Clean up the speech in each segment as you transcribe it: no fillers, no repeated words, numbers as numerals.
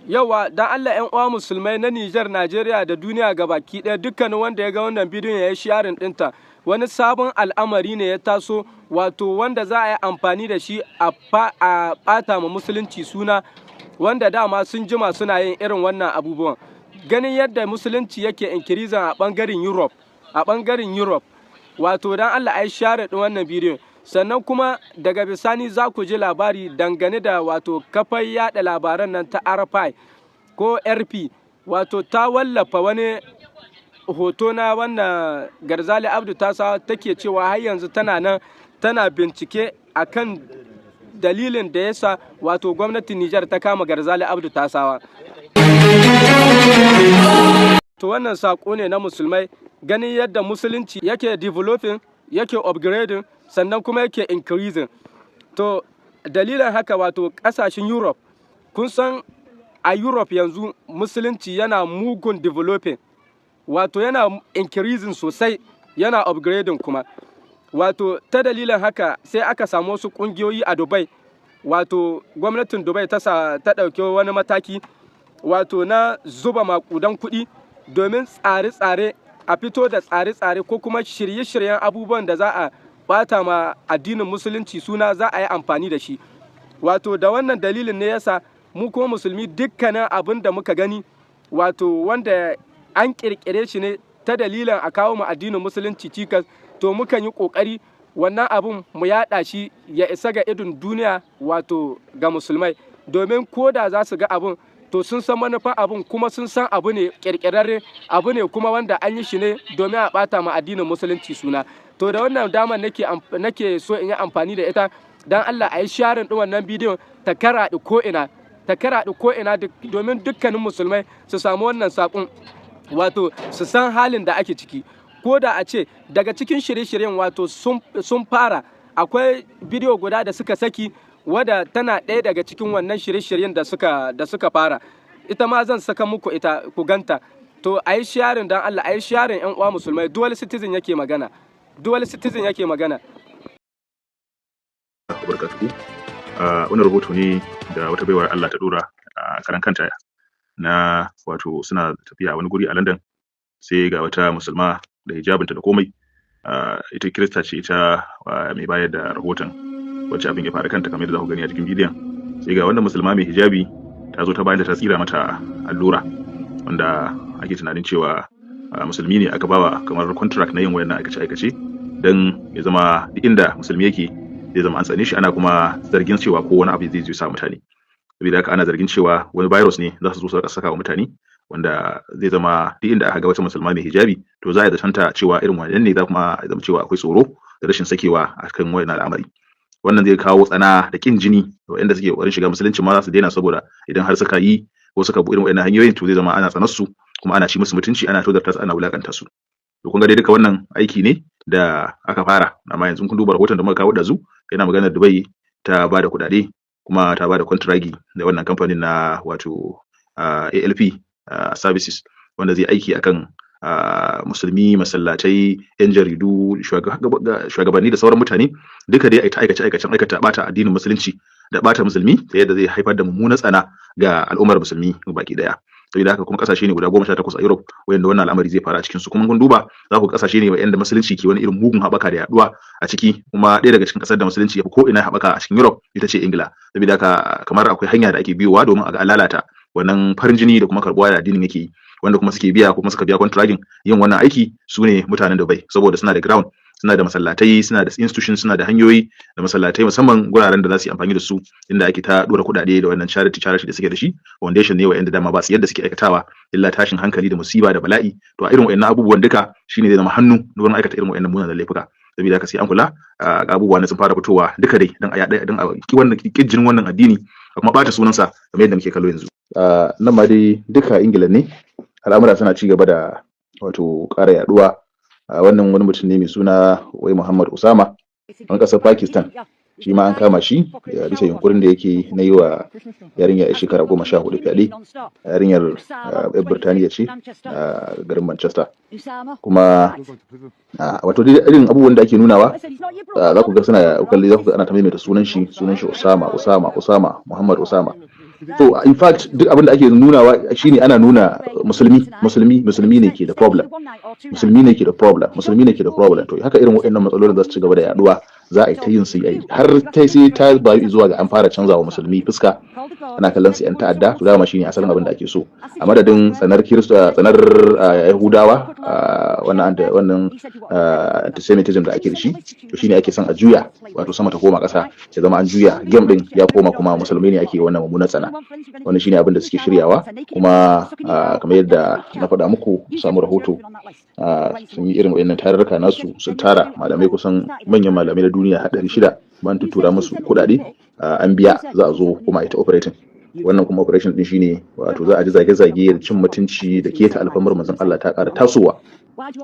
Yawa, dan Allah 'yan uwa musulmai na Nijar, Najeriya da duniya gabaki ɗaya, dukkanin wanda ya ga wannan bidiyon ya yi sharing ɗinta. Wani sabon al'amari ne ya taso, wato wanda za a yi amfani da shi a ɓata ma musulunci suna, wanda dama sun jima suna yin irin wannan abubuwan. Ganin yadda musulunci yake increasing a ɓangaren Europe, a ɓangaren Europe. Wato dan Allah a yi share ɗin wannan bidiyon. Sannan kuma daga bisani za ku ji labari dangane da wato kafar yada labaran nan ta RFI ko RP, wato ta wallafa wani hoto na wannan Garzali Abdu Tasawa, take cewa har yanzu tana nan tana bincike akan dalilin da yasa wato gwamnatin Nijar ta kama Garzali Abdu Tasawa. To wannan saƙo ne na musulmai, ganin yadda musulunci yake developing, yake upgrading, sannan kuma yake increasing. To dalilin haka wato ƙasashen Europe, kun san a Europe yanzu musulunci yana mugun developing, wato yana increasing sosai, yana upgrading kuma. Wato ta dalilin haka sai aka samu wasu ƙungiyoyi a Dubai, wato gwamnatin Dubai ta ta ɗauki wani mataki, wato na zuba maƙudan kuɗi domin tsare-tsare, a fito da tsare-tsare ko kuma shirye-shiryen abubuwan da za a ɓata ma addinin musulunci suna za a yi amfani da shi. Wato da wannan dalilin ne yasa mu kuma musulmi, dukkanin abin da muka gani, wato wanda an ƙirƙire shi ne ta dalilin a kawo mu addinin musulunci cikas, to mukan yi ƙoƙari wannan abun mu yaɗa shi ya isa ga idon duniya, wato ga musulmai, domin ko da za su ga abun, to sun san manufan abun, kuma sun san abu ne ƙirƙirarre, abu ne kuma wanda an yi shi ne domin a ɓata ma addinin musulunci suna. To da wannan damar nake so in yi amfani da ita, dan Allah a yi sharing ɗin wannan bidiyon ta karaɗe ko ina, ta karaɗe ko ina, domin dukkanin musulmai su samu wannan saƙon, wato su san halin da ake ciki. Ko da a ce daga cikin shirye-shiryen wato sun fara, akwai bidiyo guda da suka saki wadda tana ɗaya daga cikin wannan shirye-shiryen da suka fara. Ita ma zan saka muku ita ku ganta. To a yi sharing, don Allah a yi sharing, 'yan uwa musulmai. Dual citizen yake magana, dual citizen yake magana. Barkatuhu. Wani rahoto ne da wata baiwar Allah ta dora a karan kanta na wato suna tafiya a wani guri a London, sai ga wata musulma da hijabinta da komai. Ita Kirista ce, ita mai bayar da rahoton wacce abin ya faru kanta, kamar yadda za ku gani a cikin bidiyon. Sai ga wannan musulma mai hijabi ta zo ta bayan ta tsira mata allura, wanda ake tunanin cewa musulmi ne aka bawa kamar contract na yin wayannan aikace-aikace, don ya zama duk inda musulmi yake zai zama an tsane shi, ana kuma zargin cewa ko wani abu zai zo sa mutane. Saboda haka ana zargin cewa wani virus ne za su zo su saka wa mutane, wanda zai zama duk inda aka ga wata musulma mai hijabi, to za a zaton ta cewa irin wannan ne, za kuma zama cewa akwai tsoro da rashin sakewa a kan wannan al'amari. Wannan zai kawo tsana da kin jini, waɗanda suke ƙoƙarin shiga musulunci ma za su daina, saboda idan har suka yi ko suka bi irin waɗannan hanyoyin, to zai zama ana tsanar su, kuma ana ci musu mutunci, ana tozarta su, ana wulakanta su. To kun ga dai duka wannan aiki ne da aka fara. Amma yanzu kun duba rahoton da muka kawo ɗazu, yana maganar Dubai ta ba da kuɗaɗe kuma ta ba da kwantiragi da wannan kamfanin na wato ALP Services, wanda zai aiki akan musulmi, masallatai, yan jaridu, shugabanni da sauran mutane duka dai, ta aikace aikacen aikata bata addinin musulunci da bata musulmi, ta yadda zai haifar da mummunan tsana ga al'ummar musulmi baki daya. Saboda haka kuma kasashe ne guda 18 a Europe wanda wannan al'amari zai faru a cikin su. Kuma kun duba za ku kasashe ne wanda musulunci ke wani irin mugun haɓaka da yaduwa a ciki. Kuma ɗaya daga cikin ƙasar da musulunci ya fi ko ina haɓaka a cikin Europe ita ce Ingila. Saboda haka kamar akwai hanya da ake biyowa domin a ga lalata wannan farin jini da kuma karbuwa da addinin yake yi. Wanda kuma suke biya ko kuma suka biya contracting yin wannan aiki su ne mutanen Dubai, saboda suna da ground, suna da masallatai, suna da institutions, suna da hanyoyi da masallatai, musamman guraren da za su yi amfani da su inda ake ta dora kuɗaɗe da wannan charity da suke da shi. Foundation ne wa'anda dama ba su yadda suke aikatawa illa tashin hankali da musiba da bala'i. To a irin wa'annan abubuwan duka shine zai zama hannu wurin aikata irin wa'annan munanan laifuka. Saboda haka sai an kula, ga abubuwa na sun fara fitowa duka dai dan a yaɗa, dan a ki wannan kijin wannan addini, a kuma bata sunansa, kamar yadda muke kallo yanzu. Nan ma dai duka Ingila ne, al'amura suna ci gaba da wato ƙara yaduwa. Wannan wani mutum ne mai suna wai Muhammad Usama, ɗan ƙasar Pakistan. Shi ma an kama shi bisa yunkurin da yake na yi wa yarinya ya shekara 14 fyaɗe. Yarinyar yar Birtaniya ce a garin Manchester. Kuma wato dai irin abubuwan da ake nunawa, za ku ga suna kalli, za ku ga ana ta maimaita sunan shi, sunan shi Usama, Usama, Usama, Muhammad Usama. To in fact, duk abin da ake nunawa shine ana nuna musulmi, musulmi, musulmi ne ke da problem, musulmi ne ke da problem, musulmi ne ke da problem. To haka irin waɗannan matsalolin za su ci gaba da yaduwa, za a yi ta yin su har ta sai ta bayu zuwa ga an fara canzawa musulmi fuska, ana kallon su yan ta'adda. To dama shine asalin abin da ake so, a madadin tsanar Kirista, tsanar Yahudawa, wannan antisemitism da ake da shi. To shine ake son a juya, wato sama ta koma ƙasa, ya zama an juya game din, ya koma kuma musulmi ne ake wannan mummunan tsana. Wannan shine abin da suke shiryawa. Kuma kamar yadda na faɗa muku, samu rahoto, sun yi irin wayannan tarurruka nasu, sun tara malamai, kusan manyan malamai na duniya har 600, ban tuttura musu kuɗaɗe, an biya, za a zo kuma ita operating. Wannan kuma operation din shine wato za a ji zage-zage da cin mutunci da keta alfarmar manzon Allah ta ƙara tasowa,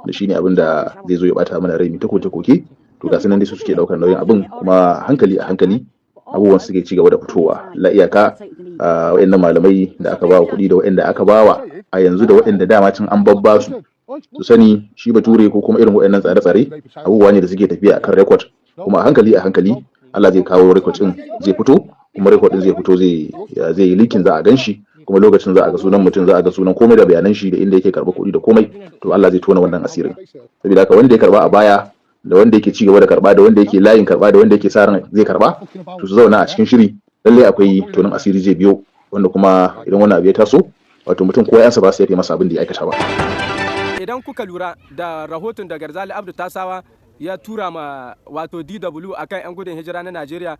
da shine abin da zai zo ya bata mana rai, ta koke koke. To ga sanan dai su suke daukar nauyin abin, kuma hankali a hankali abubuwan suke ci gaba da fitowa. La iyaka wayannan malamai da aka bawa kuɗi, da wayanda aka bawa a yanzu, da wayanda dama can an babba su, su sani shi bature ko kuma irin wayannan tsare-tsare abubuwa ne da suke tafiya akan record. Kuma a hankali a hankali Allah zai kawo record din zai fito, kuma record din zai fito, zai yi leaking, za a gan shi. Kuma lokacin za a ga sunan mutum, za a ga sunan komai da bayanan shi da inda yake karba kuɗi da komai. To Allah zai tona wannan asirin. Saboda haka wanda ya karba a baya, da wanda yake ci gaba da karba, da wanda yake layin karba, da wanda yake sa ran zai karba, to su zauna a cikin shiri. Lalle akwai tonin asiri zai biyo, wanda kuma idan wannan abu ya taso, wato mutum ko yansa ba su yafe masa abin da ya aikata ba. Idan kuka lura da rahoton da Garzali Abdu Tasawa ya tura ma wato DW akan 'yan gudun hijira na Najeriya,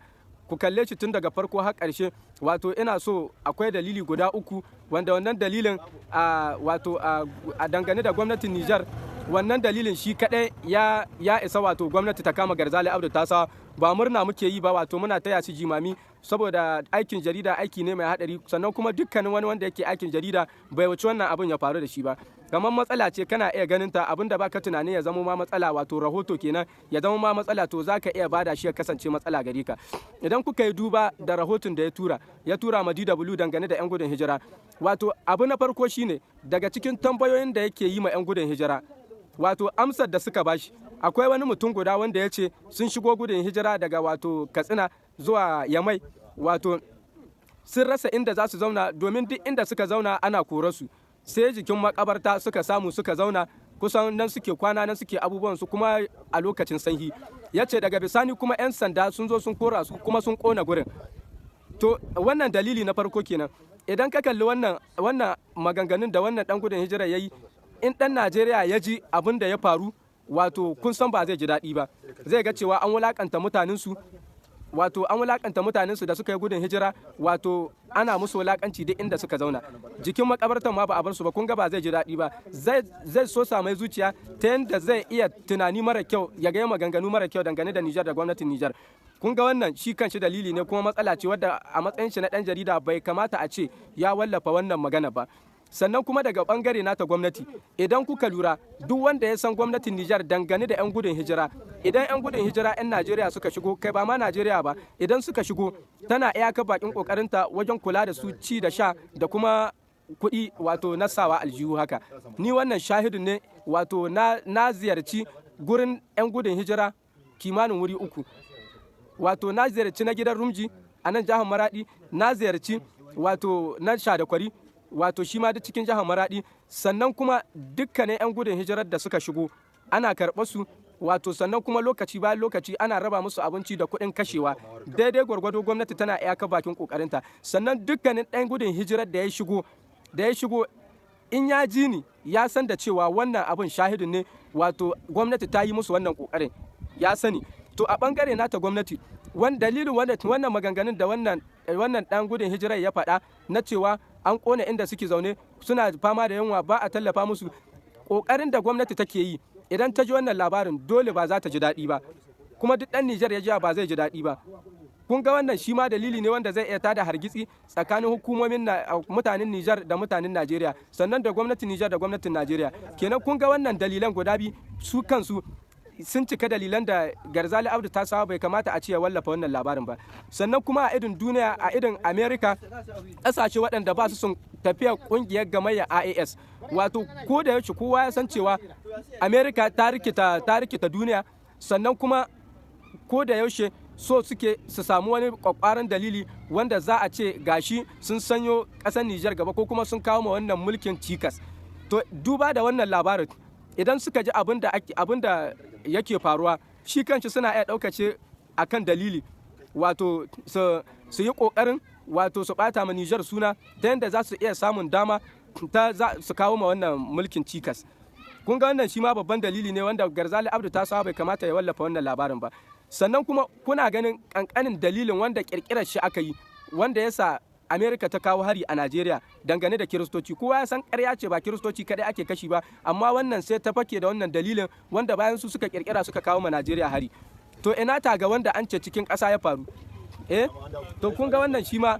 ku kalle shi tun daga farko har ƙarshe. Wato ina so akwai dalili guda uku wanda wannan dalilin a wato a dangane da gwamnatin Nijar, wannan dalilin shi kadai ya isa wato gwamnati ta kama Garzali Abdu Tasawa. Ba murna muke yi ba, wato muna taya shi jimami, saboda aikin jarida aiki ne mai hadari. Sannan kuma dukkanin wani wanda yake aikin jarida bai wuce wannan abin ya faru da shi ba. Kamar matsala ce kana iya ganin ta, abin da baka tunanin ya zama ma matsala, wato rahoto kenan ya zama ma matsala, to zaka iya bada shi ya kasance matsala gare ka. Idan kuka yi duba da rahoton da ya tura ma DW dangane da yan gudun hijira, wato abu na farko shine daga cikin tambayoyin da yake yi ma yan gudun hijira, wato amsar da suka bashi, akwai wani mutum guda wanda ya ce sun shigo gudun hijira daga wato Katsina zuwa Yamai, wato sun rasa inda za su zauna, domin duk inda suka zauna ana su, sai jikin makabarta suka samu suka zauna, kusan nan suke kwana, nan suke abubuwan su, kuma a lokacin sanyi. Ya ce daga bisani kuma 'yan sanda sun zo sun kora su, kuma sun kona gurin. To wannan dalili na farko kenan. Idan ka kalli wannan maganganun da wannan dan gudun hijira ya yi, in dan Najeriya ya ji abin da ya faru, wato kun san ba zai ji daɗi ba. Zai ga cewa an wulakanta mutanensu, wato an wulakanta mutanensu da suka yi gudun hijira, wato ana musu wulakanci, duk inda suka zauna jikin makabartan ma ba a bar su ba. Kun ga ba zai ji daɗi ba, zai so mai zuciya ta yadda zai iya tunani mara kyau, ya ga maganganu mara kyau dangane da Nijar da gwamnatin Nijar. Kun ga wannan shi kanshi dalili ne, kuma matsala ce wadda a matsayin shi na ɗan jarida bai kamata a ce ya wallafa wannan magana ba. Sannan kuma daga bangare nata gwamnati, idan kuka lura, duk wanda ya san gwamnatin Nijar dangane da 'yan gudun hijira, idan 'yan gudun hijira 'yan Najeriya suka shigo, kai ba ma Najeriya ba, idan suka shigo tana iyaka bakin kokarinta wajen kula da su, ci da sha da kuma kuɗi, wato na sawa aljihu haka. Ni wannan shahidin ne, wato na ziyarci gurin 'yan gudun hijira kimanin wuri uku. Wato na ziyarci na gidan Rumji a nan jihar Maradi, na ziyarci wato na Shadakwari, wato shi ma duk cikin jihar Maradi. Sannan kuma dukkanin 'yan gudun hijirar da suka shigo ana karɓar su, wato sannan kuma lokaci bayan lokaci ana raba musu abinci da kuɗin kashewa daidai gwargwado. Gwamnati tana iyaka bakin kokarinta. Sannan dukkanin ɗan gudun hijirar da ya shigo, in ya ji ni, ya san da cewa wannan abin shahidin ne, wato gwamnati ta yi musu wannan kokarin, ya sani. To a bangare nata gwamnati, wani dalilin wannan maganganun da wannan dan gudun hijirar ya faɗa na cewa an kona inda suke zaune, suna fama da yunwa, ba a tallafa musu, kokarin da gwamnati take yi, idan ta ji wannan labarin dole ba za ta ji daɗi ba, kuma duk ɗan Nijar ya ji ba zai ji daɗi ba. Kun ga wannan shi ma dalili ne wanda zai iya tada hargitsi tsakanin hukumomin mutanen Nijar da mutanen Najeriya, sannan da gwamnatin Nijar da gwamnatin Najeriya kenan. Kun ga wannan dalilan guda biyu su kansu sun cika dalilan da Garzali Abdu Tasawa bai kamata a ce ya wallafa wannan labarin ba. Sannan kuma a idon duniya, a idon America, ƙasashe waɗanda ba su sun tafiya ƙungiyar gamayya IAS, wato ko da yaushe kowa ya san cewa America ta rikita duniya. Sannan kuma ko da yaushe So suke su samu wani kwakwaran dalili wanda za a ce gashi sun sanyo ƙasar Nijar gaba ko kuma sun kawo ma wannan mulkin cikas. To, duba da wannan labarin, idan suka ji abin da yake faruwa, shi kanshi suna iya ɗaukace akan dalili, wato su yi ƙoƙarin wato su ɓata ma Nijar suna ta yadda za su iya samun dama ta za su kawo ma wannan mulkin cikas. Kun ga wannan shi ma babban dalili ne wanda Garzali Abdu Tasawa bai kamata ya wallafa wannan labarin ba. Sannan kuma kuna ganin kankanin dalilin wanda kirkirar shi aka yi wanda ya sa Amerika ta kawo hari a Najeriya dangane da Kiristoci, kowa ya san ƙarya ce, ba Kiristoci kaɗai ake kashi ba, amma wannan sai ta fake da wannan dalilin wanda bayan su suka kirkira suka kawo ma Najeriya hari. To, ina ta ga wanda an ce cikin ƙasa ya faru? Eh, to, kun ga wannan shi ma